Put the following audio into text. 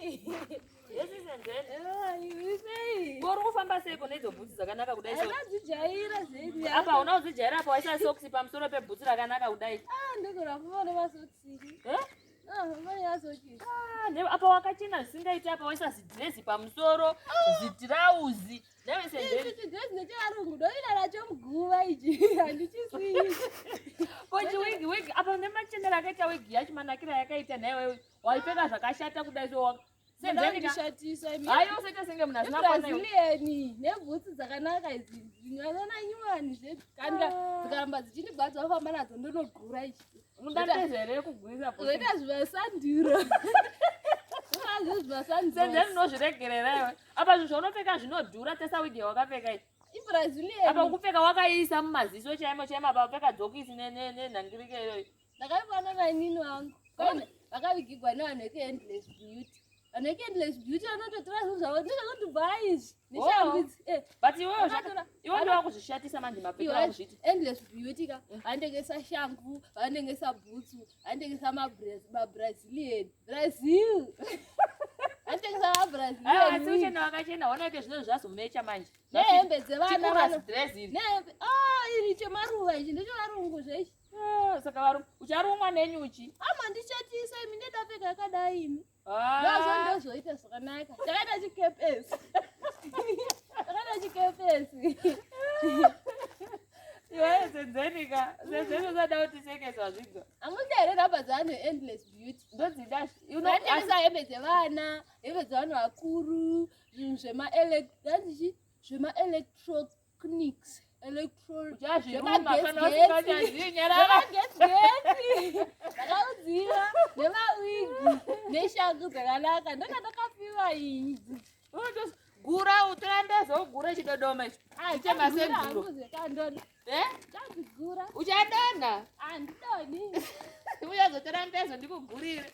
Yes, Uri kufamba seiko neidzo bhutsu dzakanaka kudai so? Ndadzijaira zvedi. Apa hauna kudzijaira apa waisa socks pamusoro pebhutsu rakanaka kudai. Ah, ndogona kufamba nemasokisi. Eh? Ah, famba nemasokisi. Ah, ne apa wakachena zvisingaiti apa waisa zidrezi pamusoro, zitirauzi. Newe senzeni. Ichi chidrezi nechevarungu ndoida nacho muguva ichi. Handichisiyi. Ko chiwigi wigi apa nemachenero akaita wigi yacho manakiro ayakaita nhaiwe waipfeka zvakashata kudai so senzeni imi. Hayi usaita senge munhu asina kwana iwe. Brazilian nebhutsu dzakanaka idzi dzinoona nyuwani zvedu kana dzikaramba dzichindigwadza wafamba nadzo ndonogura ichi. Unoda here kugwisa bhutsu? Zoita zvivasandiro. Zvazvo zvivasandiro. Senzeni unozviregerera iwe. Apa zvinhu zvaunopfeka zvinodhura tesa wigi yawakapfeka iyi. IBrazilian. Apa ukupfeka wakaiisa mumaziso chaimo chaimo apa wapfeka dzokisi nenhangirike iyoyo. Ndakaivana nainini wangu. Kwai vakavigigwa nevanhu vekuEndless Beauty. Vanhu vekuEndless Beauty vanototora zvinhu zvavo ndezvekuDubai izvi. Neshangu idzi. Eh. But iwewe Vakatora- iwe ndiwe wakuzvishatisa manje mapfekero Iwe, akuzviita. Endless Beauty ka vanotengesa shangu, vanotengesa bhutsu, vanotengesa maBrazilian. Brazil. Vanotengesa Aiwa asi maBrazilian. uchena wakachena ona ke zvino zvazomecha manje. Nehembe dzevana Chikura vano. dress iri. Nehembe. Ah, iri chemaruva ichi ndechevarungu zveichi. Ah, saka varume ucharumwa nenyuchi. Ama ndichatisa imi ndedapfeka yakadai imi. Ah. Ndozvo ndozoita zvakanaka. Chakaita chikepesi. Chakaita chikepesi. Iwe senzeni ka. Senzeni usada kutisekesa zvidzo. Hamusi here nhamba dzevanhu endless beauty. Ndodzida. You know, Vanotengesa hembe dzevana, hembe dzevanhu vakuru, zvinhu zvema-elec- zvema-electronics. Electro uchazviruma kana zvemagetsi-getsi. usingachazivi nyarara. Zvemagetsi-getsi. Ndakaudziwa nemawigi neshangu dzakanaka. Ndokandakapiwa idzi. Gura utora mbezo ugure chidodoma ichi. Chemasenzulo. Eh? Chadzigura. Uchadonha. Handidoni. Uchazotora mbezo ndikugurire.